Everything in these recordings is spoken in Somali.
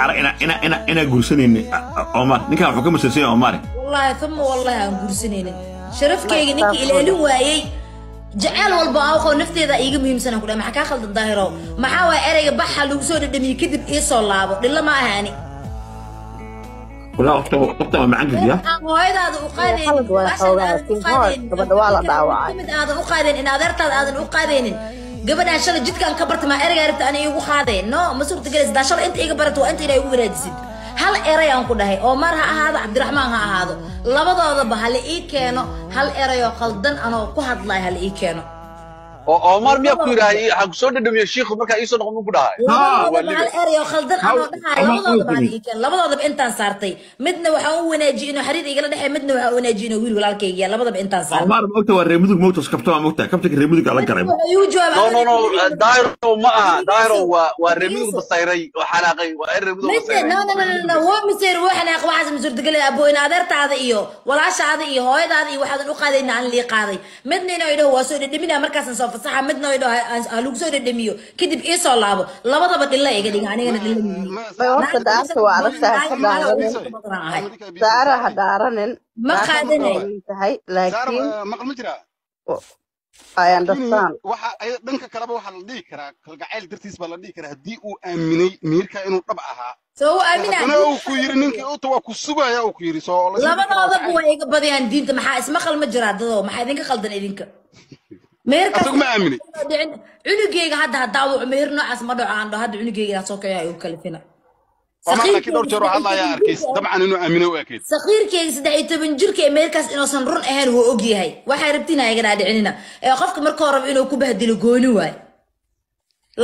Saara ina guursanaynin Omar. Ninkan wuxuu ka masirsan yahay Omar. Wallaahi uma wallaahi aan guursanaynin. Sharafkayga ninka ilaalin waayey, jacayl walba aan qabo nafteeda iiga muhiimsan aan ku dhahay. Maxaa kaa khaldan, Daahirow? Maxaa waay ereyga baxa lagu soo dhadhamiyey kadib ii soo laabo? Dhilla ma ahani. Walaa qofta waa macaan ya. Aan hooyadaada u qaadaynin, Khalad waay xoogaa, laakiin hooy, gabadha waa la dhaawacay. Mid aadan u qaadaynin, in adeertaada aadan u qaadaynin. Gabadhaan shalay jidkaan ka bartay maa ereygaa rabta ani iigu qaadeen? No, ma suurtagelaysa. Daa shalay inta iiga barata waa inta inaa igu wanaajisid. Hal eray aan ku dhahay, Omar ha ahaado, Cabdiraxmaan ha ahaado, labadoodaba hala ii keeno hal erayoo qaldan anoo ku hadlayo, hala ii keeno. Oo Omar miyaa ku yidhaahay waxaan kusoo dhadhamiye shiikhu markaa iisoo noqon ku dhahay? Labadoodaba hal erayoo khaldan anoo dhahayo, labadoodaba hala ii keeno. Labadoodaba intaan saartay, midna waxaan u wanaajiyey inuu xiriir igala dhexeey, midna waxaan u wanaajiyey inuu wiil walaalkayga yahay. Labadaba intaan saartay. Omar moogta waa reer Mudug, moogta kabta waa moogta kabta reer Mudug la garay. Wuxuu iigu jawaabay No, no, no, Dairo ma aha. Dairo waa reer Mudug basayray oo xanaaqay, waa reer Mudug midna basayray. No, no, no, no, no, waa miseer waa xanaaq. Waxaas ma suurtagelay, abo. In adeertaada iyo walaashaada iyo hooyadaada iyo waxaadan u qaadayna aan lii qaaday. Midna inuu idhaho waa soo dhedhamina markaasan soo fasaxa, midna idhaho ha lagu soo dhedhamiyo kadib ii soo laabo. Labadaba dhilla iga dhiga, anigana dhilla miyi. May, horta dhaarta waa adag tahay, ha dhaaranin. Saara, ha dhaaranin. Ma Dhaarta marka qaadanayo. waa weyn tahay, laakiin Maqal ma jiraa? I understand. Waxa dhanka kaleba waxaa la dhihi karaa kalgacayl dartiis baa la dhihi karaa, haddii uu aaminay miirka inuu dhab ahaa. Soo u aamina. Haddana uu ku yiri ninkii uta waa ku sugaya, uu ku yiri soo la isma dhihi karaa waa Labadoodaba jacayl. waa iga badiyaan diinta. Maxaa isma qal ma jiraa, dadoo? Maxaa idinka qaldan idinka? Meherkaas Asagu ma aaminay. dhicin. Cunugeyga hadda haddaa wuxuu meher noocaas ma dhaco aan dhaho, hadda cunugeyga inaad soo kiciyo igu kalifina. Omar laakiin dhowr jeer oo hadlayaa arkays, dabcan inuu aaminay u ekeyd. Sakiirkeyga 13 jirka ee meherkaas inuusan run ahayn wuu og yahay. Waxay rabtiin ayaga dhaadhicinina ee qofka marka hore rabo inuu ku bahdilo gooni waay.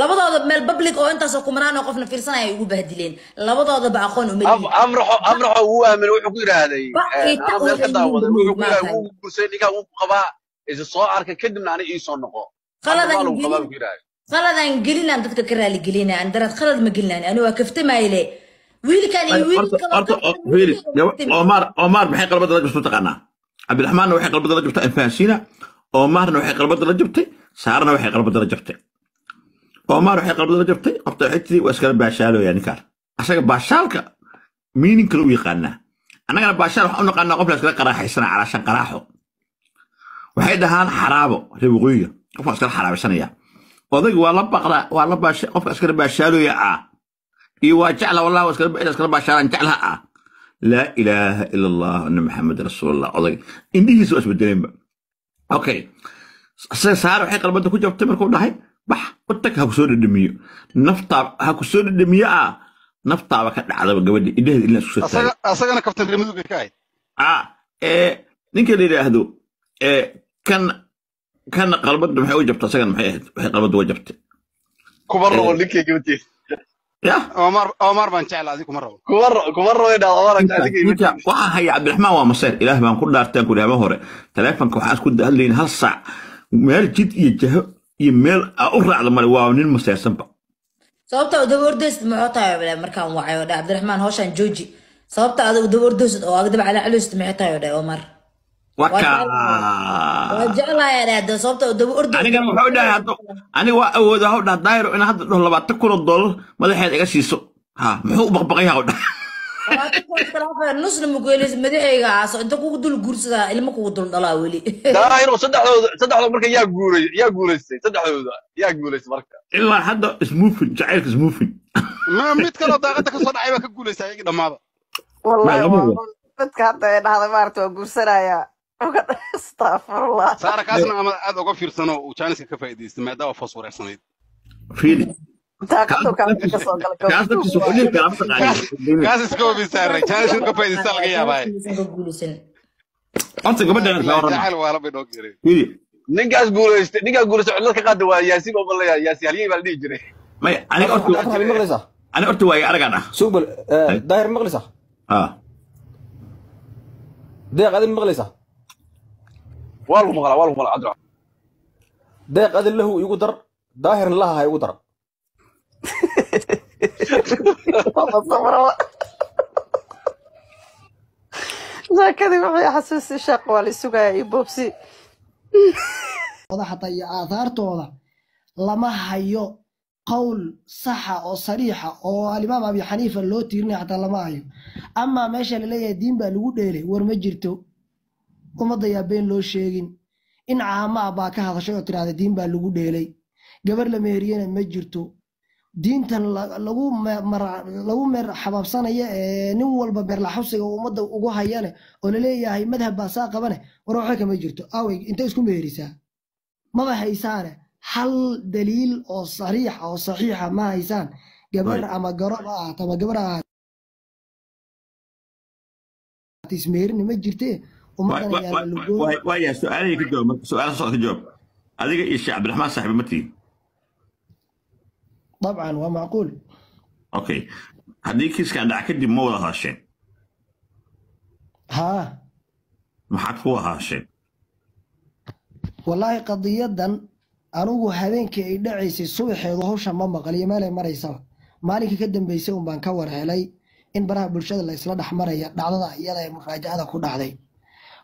Labadooda meel public oo intaasoo kumanaan oo qofna fiirsanaya ay ugu bahdileen. Labadoodaba aqoon uma lihi. Afraxo wuu aaminay, wuxuu ku yidhaahday Ba iyo ta anaa meel ka waxay daawaday, yihiin wuxuu ku yidhahday maahan. wuu guursay ninkaa, wuu ku qabaa, isa soo arkay kadibna ani iisoo noqo hadda Qaladan waa lagu qabaa gelin buu ku yidhahday. Qaladaan gelinaan dadka ka raali gelinaa aan darad qalad ma gelinaan. Ani waa kaftamayle wiilkan iyo wiil Horta kaloo horta kaftan fiiri wiilkayga kaftami. Omar maxay qalbada la jabtay taqaanaa? Cabdiraxmaanna waxay qalbada la jabtay anfahansiina. Omarna waxay qalbada la jabtay, Saarana waxay qalbada la jabtay. Omar waxay qalbada la jabtay qofta waxay tiri waa iskala baashaalooya ninkaan. Asaga baashaalka meaning kale u yaqaanaa, annagana baashaal waxaan u naqaanaa qof la iskala qaraaxaysana, calaashan qaraaxo waxay dhahaan, xaraabo reer waqooyiga, qofka iskala xaraabaysanaya. Odayga waa la baqdaa, waa la baasha qofka iskala baashaalooya ah iyo waa jecla wallahi, waa iskala ina iskala baashaalaan jeclaha ah. Laa ilaaha ila Allah anna Maxamed rasuulullah. Odayga indhihiisa waa isbedeleenba. Okay, asaga Saare waxay qalbada ku jabtay markuu dhahay bax u tag ha ku soo dhadhamiyo naftaa, ha ku soo dhadhamiyo ah, naftaaba ka dhacdaba gabadhi, indhaheeda ilaa isku soo taagay. Asagana kaftan reer Mudug ka ahayd. Ah, ee ninka la yidhaahdo ee kan qalbada maxay u jabtay asagana? Maxay ahayd waxay qalbada uga jabtay? Kuma rabo ninkay gabadhiisa. Ya. Omar, Omar baan jeclaa, adigu kuma rabo. Kuma rabo inaa Omar ninka adiga ninka waxaa haya Cabdiraxmaan waa maseer. Ilaah baan ku dhaartay, aan ku dhahay hore taleefanka waxaan isku hadlayn hal saac, meel jid iyo jaho iyo meel aa u raacda male, waa nin maseersanba. Sababta u daba ordaysid muxuu tahay oo markaan wacay oo dhahay Cabdiraxmaan hawshaan jooji, sababta aad u daba ordaysid oo aad daba calaacalaysid maxay tahay oo dhahay Omar? Waa waa jeclahay, waa kaa jeclahay dhahda, sababta u daba ordaysid. Anigana wuxuu dhahay hadda aniga waa awooda hau dhaha Daahiro in hadda dhaho 20,000 oo dollar madaxeed iga siiso, ha muxuu u baqbaqay ha u dhaha. 20,000 iskhilaafaya, nusna makuhelaysid madaxayga aaso inta kugu dul guursadaa ilmo kugu dul dhalaa weli. Daahiro saddexdooda marka yaa guuray, yaa guulaystay? Saddexdooda yaa guulaystay marka? Ilaa hadda ismuufin jacaylka ismuufin. Ma mid kaloo daaqada ka soo dhacay baa ka guulaysta ayagii dhammaaba. Wallahi lama waa hubo. run. Dadka hadda ay dhahda maarata waa guursanayaa. Astafurullah. Saara, kaasna ama aad uga fiirsano uu jaaniska ka faa'iidaystay maadaama foos wareersanayd. Fiiri Daaqadu kale ka soo galay. Kaas naftiisa wuxuu dhihi karaa mataqaani. Kaas iska hubi saaray jaanis inuu ka faa'iidaysta laga yaabaa. Ka guulaysan. Horta gabadhan isla warrama. Jacayl waa la bay noo geeray. Fiiri. Ninkaas guulaystay cidlad ka qaada waa Yaasiin oo malaya Yaasiin halyey baa la dhihi jiray. Maya, aniga horta Cabdiraxmaan maqlaysaa? Aniga horta waayo aragaan ah. Sugbal Daahir maqlaysaa? Ah. Deeq, adin maqlaysaa? Waa lagu maqlaa, waa lagu maqlaa, Cabdiraxmaan. Deeq, adin lahu igu dar, Daahirna laha ha igu dar. Sheekadii waxay xasuusi sheekh waa la sugaya iyo boobsi. Xataa iyo aathaartooda lama hayo. Qowl saxa oo sariixa oo alimaam Abi Xaniifa loo tiirinaya xataa lama hayo. Amaa meesha laleeyahay diin baa lagu dheelay, war ma jirto. Ummadda yaa been loo sheegin. In caama ah baa ka hadashay oo tirahda diin baa lagu dheelay, gabar la meheriyena ma jirto. Diintan lagu meer xabaabsanaya ee nin walba beerlaxawsiga ummadda ugu hayane oo laleeyahay madhab baa saa qabane, war waxba kama jirto. Awey intay isku meherisaa maba haysaane, hal daliil oo sariixa oo saxiixa ma haysaan. Gabar ama garo ha ahaato ama gabar ha ahaato ismeherini ma jirtee, ummaddan ayaa la lugoon. Waayahay, su-aalahii ka jawaab. Marka su-aalaha socda ka jawaab. Adiga iyo Sheekh Cabdiraxmaan saaxiib ma tihin? Dabcan, waa macquul. Okay, haddii kiiskan dhac kadib ma wada hadasheen? Haa. Maxaad ku wada hadasheen? Wallaahi qadiyadan anigu habeenkii ay dhacaysay subaxeedu hawsha ma maqal iyo meelay maraysaba. Maalinkii ka dambeysay un baan ka war helay in baraha bulshada la isla dhex maraya dhacdada iyada ee mufaajacada ku dhacday.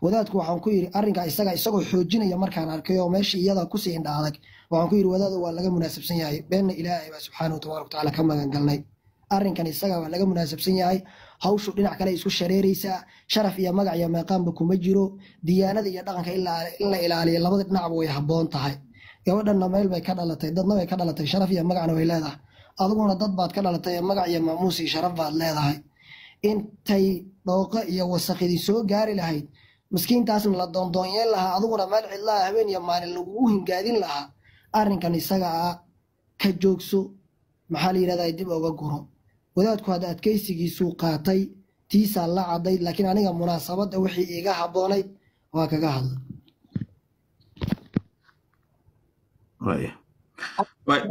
Wadaadku waxaan ku yidhi arrinka isaga isagoo xoojinaya markaan arkay oo meesha iyada kusii indha adag, waxaan ku yidhi: wadaadu, waa laga munaasabsan yahay, beenna Ilaahay baa subxaanahu tabaaraka watacaala ka magan galnay. Arrinkan isaga waa laga munaasabsan yahay, hawshu dhinac kale isku shareeraysaa, sharaf iyo magac iyo meeqaanba kuma jiro. Diyaanada iyo dhaqanka in la ilaaliyo labada dhinacba way habboon tahay. Gabadhanna meel bay ka dhalatay, dadna way ka dhalatay, sharaf iyo magacna way leedahay. Adiguna dad baad ka dhalatay, magac iyo maamuus iyo sharaf baad leedahay. Intay dhooqo iyo wasakhidii soo gaari lahayd, miskiintaasna la doondoonyeen lahaa, adiguna meel cidlaha habeen iyo maalin lagugu hingaadin lahaa, arrinkan isaga ah ka joogso, maxaa la yidhahdaa, dib oga guro. Wadaadku hadda adkaysigiisuu qaatay, tiisaa la cadday, laakiin aniga munaasabadda wixii iiga habboonayd waa kaga hadla. Waaya. Waay.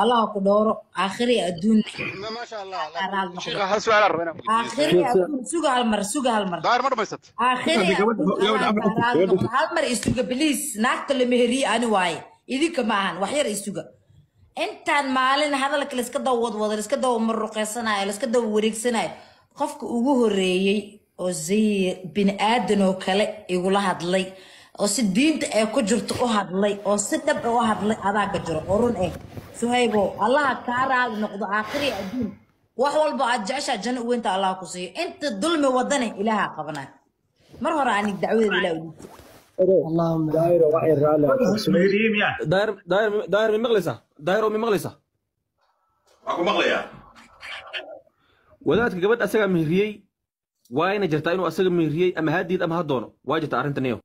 Allah ku dhowro aakhiri adduun. ما شاء الله. Raal noqdo. شيخ، هل سؤال أربعين؟ Aakhiri adduun, suga hal mar, suga hal mar. داير ما دميست. Aakhiri Gabadha- adduun, gabadha Allah afar- raal gabadha- noqdo. Hal mar isuga please. Naagta la meheriye ani waaye, idinka ma ahan. Wax yar isuga. Intaan maalin hadalka laiska daba wadwado, laiska daba maruqeysanayo, laiska daba wareegsanayo, qofka ugu horeeyey oo zay bini aadan oo kale igula hadlay oo si diinta ay ku jirto u hadlay oo si dhab ah u hadlay adaa ka jiro oo run eh. Suhaybo, Allaha kaa raali noqdo aakhiri adduun. Wax walba aad jeceshaa janno u weynta Allah ku siiyo. Inta dulmi wadane Ilaaha qabanaya. Mar hore anig dacwadeeda Ilaah u dhiibtay. Allahumma. Daahiro, waxay raalli ah. Meheriyey miyaa? Daahir, Daahir, Daahir, mi maqlaysaa? Daahir, mi maqlaysaa? Waa ku maqlayaa. Wadaadka gabadh asagaa meheriyey, waa ina jirtaa inuu asaga meheriyey, ama ha diid ama ha doono, waa jirtaa arrintan iyo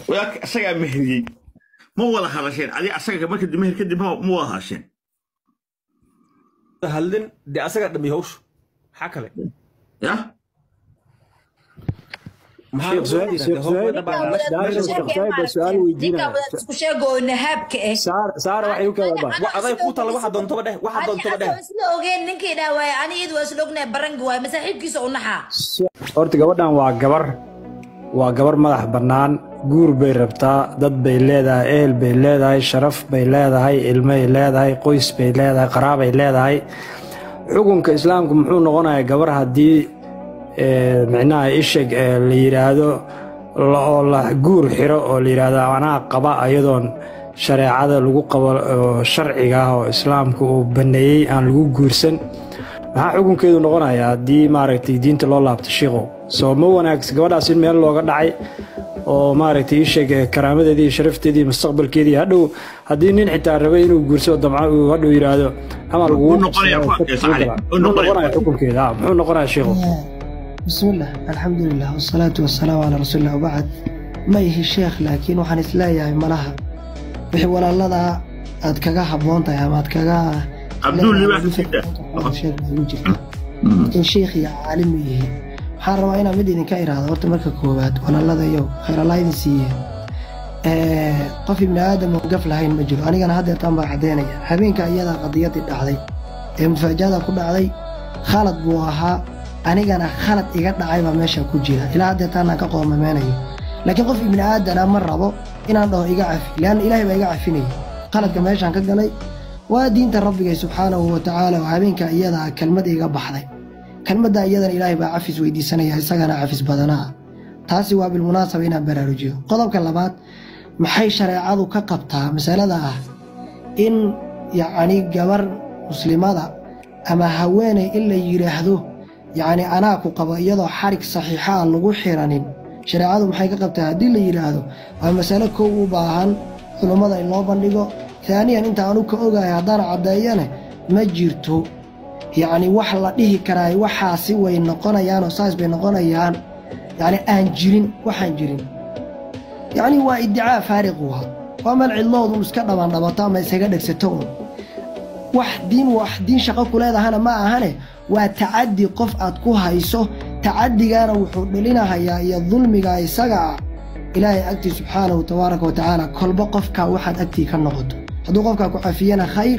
Wadaadka asagaa meheriyey, ma wada hadasheen adi asaga marka meher kadib? Ma wada hadasheen? Hadlin dee, asagaa dhamiyey hawshu, maxaa kale? Ya. Maxaa Sheekh Suhaib, Sheekh Suhaib, Ninkaa wadaad Daahiro, isku Sheekh sheega Suhaib baa su'aal maaragtay, ninkaa weydiinaya. wadaad isku sheega oo nahaabka ah. Saar Saar, waxay u kala baa. Aday ku taalla, waxa doontaba dheh, waxa Ani doontaba dheh. asoo isla ogeen ninkii dhaa waaye, ani iyadu waa isla ognahay, barangi waaye, masaaxiibkiisa u naxaa. Horta gabadhan waa gabar madax bannaan, guur bay rabtaa, dad bay leedahay, ehel bay leedahay, sharaf bay leedahay, ilmay leedahay, qoys bay leedahay, qaraabay leedahay. Xukunka islaamku muxuu noqonayaa gabar haddii micnaha isheg la yidhaahdo oo la guur xiro oo la yidhaahdo anaa qaba, ayadoon shareecada lagu qabo oo sharciga ah oo islaamku uu baneeyey aan lagu guursan, maxaa xukunkeedu noqonayaa haddii maaragtay diinta loo laabto? Shiiqow, soo ma wanaagsan gabadhaas in meel looga dhacay oo maaragtay ii sheeg karaamadeedii iyo sharafteedii iyo mustaqbalkeedii, hadhow haddii nin xitaa rabay inuu guursado damca uu hadhow yidhaahdo ama lagugu Muxuu noqonayaa qabsadaa ku adkaysa Cali? muxuu Muxuu noqonayaa? noqonayaa xukunkeeda? Muxuu noqonayaa shiiqow? بسم الله، الحمد لله، والصلاة والسلام على رسول الله، وبعد. Ma ihi sheekh, laakiin waxaan isleeyahay malaha wixii walaalada aad kaga habboon tahay ama aad kaga Abdul leedahay Libaax ugu Sida. fiican sheekh baa ugu jirta in sheekh iyo caalim yihiin. Waxaan rabaa inaan mid idinka iraahdo horta. Marka koowaad, walaaladayow, khayr Allah idin siiye. Qof ibni aadam oo gaf lahayn ma jiro. Anigana haddeertaan baa caddeynaya, habeenka iyadaa qadiyadii dhacday ee mufaajada ku dhacday khalad buu ahaa, anigana khalad iga dhacay baa meesha ku jira, ilaa haddeertaan aan ka qoomameynayo. Laakiin qof ibni aadana ma rabo inaan dhaho iga cafi, leanna Ilaahay baa iga cafinaya khaladka meeshaan ka galay. Waa diinta Rabbigay subxaanahu wa tacaala oo habeenka iyadaa kelmad iga baxday, kelmadda iyadana Ilaahay baa cafis weydiisanaya, isagana cafis badanaa. Taasi waa bilmunaasaba inaan baraarujiyo. Qodobka labaad, maxay shareecadu ka qabtaa masalada ah In yacni gabar muslimada ama haweeney in la yidhaahdo yacni anaa ku qabo iyadoo xarig saxiixa aan lagu xiranin, shareecadu maxay ka qabtaa haddii la yidhaahdo, waa masalo kow u baahan culummada in loo bandhigo. Taaniyan, inta anu ka ogahay haddaan caddeeyane ma jirto yacni wax la dhihi karaay waxaasi way noqonayaan oo saas bay noqonayaan, yacni aan jirin, waxaan jirin. Yacni waa iddicaa faariq, waa meel cidlood un iska dhabandhabato ama isaga dhegsato un. Wax diin shaqo ku leedahana ma ahane, waa tacaddi qof aad ku hayso. Tacaddigaana wuxuu dhalinahayaa iyo dulmiga isaga ah Ilaahay agtii subxaanahu tabaaraka wa tacaala. Kolba qofkaa waxaad agtii ka noqoto, hadduu qofkaa ku cafiyana khayr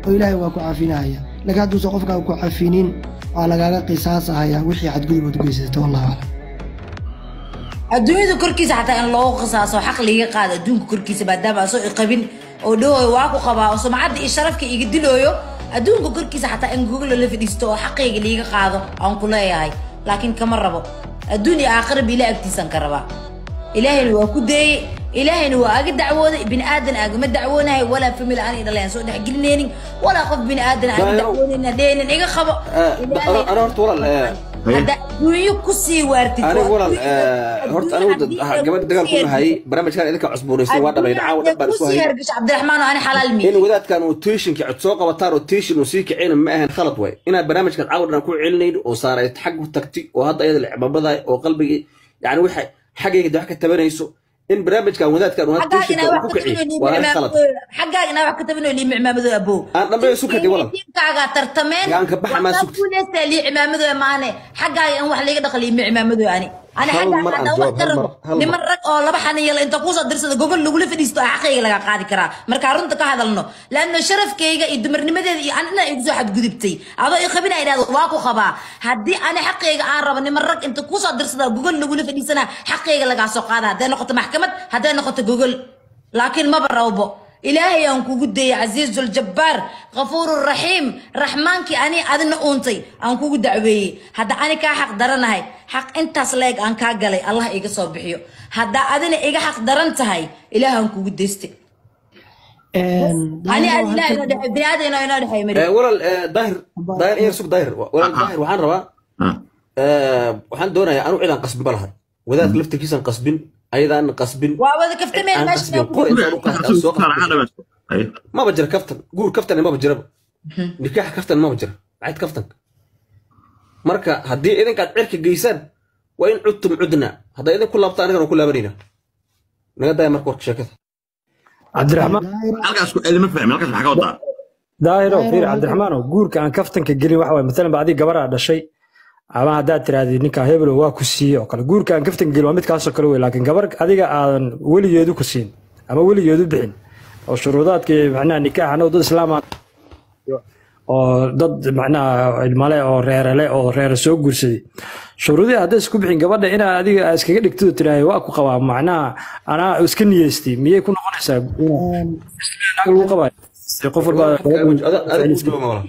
oo Ilaahay waa ku cafinahaya, laakiin hadduusan qofkaa ku cafinin waa lagaaga qisaasahayaa wixii xadgudub aad u geysato. Wallahu aclam. Adduunyada korkiisa xataa in loogu qisaaso, xaq liiga qaado adduunka korkiisa, maadaama asoo iqabin oo dhahooyo waa ku qabaa oo sumcadda iyo sharafka iga dilooyo. Adduunka korkiisa xataa in gogol la fadhiisto oo xaqayga liiga qaado aan ku leeyahay, laakiin kama rabo adduun iyo aakhira ba. Ilaah agtiisaan ka rabaa. Ilaahayna waa ku deeyey, Ilaahayna waa aga dacwooday. Bini aadan agama dacwoonahay, walaa family aan dhaleen soo dhexgelinaynin, walaa qof bini aadan aga Daahiro. dacwoonayna dhehaynin iga qabo. Ana horta walaal Hadda adduunyo kusii waartid anigu walaal horta anigu gabadha dagaal ku nahay barnaamijkan idinka cusboonaysan waa dhamay caawa dhan baan isku kusii hayay. hergasho Cabdiraxmaan oo ani xalaal In miyi. wadaadkan uu tiishinka cod soo qabataan oo tiishin uu sii kicina ma ahan, khalad way inaad barnaamijkan caawa dhan ku celinayn oo saaray xag u tagti oo hadda iyada la cibaabadahay oo qalbigii yani waxa xaggayga wax ka tabanayso, in barnaamijkan wadaadkan uu hadda xaggaaga tiishinka inaa uu wax ku ka kiciyo tabinoo waa arrin khalad. Xaggaaga inaa wax ka tabinoo lii micmaamado abow. Aan dhammeeyo sukadi walaal. Tiimkaaga tartameen. Gacan ka baxa maa sugti. Guuleystaa lii cimaamado maane, xaggaaga in wax liiga dhaqa lii micmaamado ani Hal xaggaaga mar aan haddaan wax jawaab, ka hal rabo mar, hal mar. Niman rag oo laba xaniyala inta kuusoo dirsada gogol lagula fadhiisto aa xaqayga laga qaadi karaa markaa runta ka hadalno, laanno sharafkayga iyo dumarnimadeeda iyo anina igu soo xadgudubtay adoo i qabina idhahdo waa ku qabaa. Haddii ani xaqayga aan rabo, niman rag inta kuusoo dirsada gogol lagula fadhiisanaa xaqayga lagaa soo qaada, hadday noqoto maxkamad, hadday noqoto gogol, laakiin maba rabo. Ilaahay aan kugu deeyay, Casiizuljabbaar, Kafuururaxiim, Raxmaankii ani adina uuntay aan kugu dacweeyey. Hadda ani kaa xaq daranahay, xaq intaas leeg aan kaa galay Allah iga soo bixiyo. Hadda adina iga xaq daran tahay, Ilaah aan kugu deystay. Ani ad Ilaah inoo dhexeey, bini aadan inoo dhexeey mari. Walaal Daahir, Daahir in yar sug. Daahir, walaal Daahir, waxaan rabaa waxaan doonayaa anu cidaan qasbin ba lahay, wadaadka laftirkiisaan qasbin, ayadaan qasbin. Waa wada kaftameen aan meesha. qasbin qor intaan u qaatay aan soo qasbin maba jira. Kaftan guur kaftan maba jiraba, nikaax kaftan maba jira, maxayd kaftanka? Marka haddii idinkaad cirka geysaan waa in cudtum cudna, hadday idin ku laabta anigana ku laabanayna. Naga daaya marka warka sheekada. Cabdiraxmaan. Halkaas ku celima fahmin, halkaas maxaa ka wadaa? Daahiro, fiir Cabdiraxmaano, guurka aan kaftanka gelin waxa waye maalan ba adiga gabaraa dhashay ama haddaad tirahdid ninka hebelo waa ku siiyey oo kale, guurka aan kaftanka gelin waa midkaasoo kale wey. Laakiin gabar adiga aadan weligeedu ku siin ama weligeedu bixin oo shuruudaadka iyo macnaha nikaax, annagu dad islaam ah oo dad macnaha ilmale oo reerale oo reere soo guursaday, shuruudihii hadday isku bixin gabadha inaa adiga aa iskaga dhigtid oo tiraahdo waa ku qabaa, macnaha anaa iska niyeystay, miyay ku noqonaysaa naag lagu qabaayo qof walba? Adiga u jooga walaal.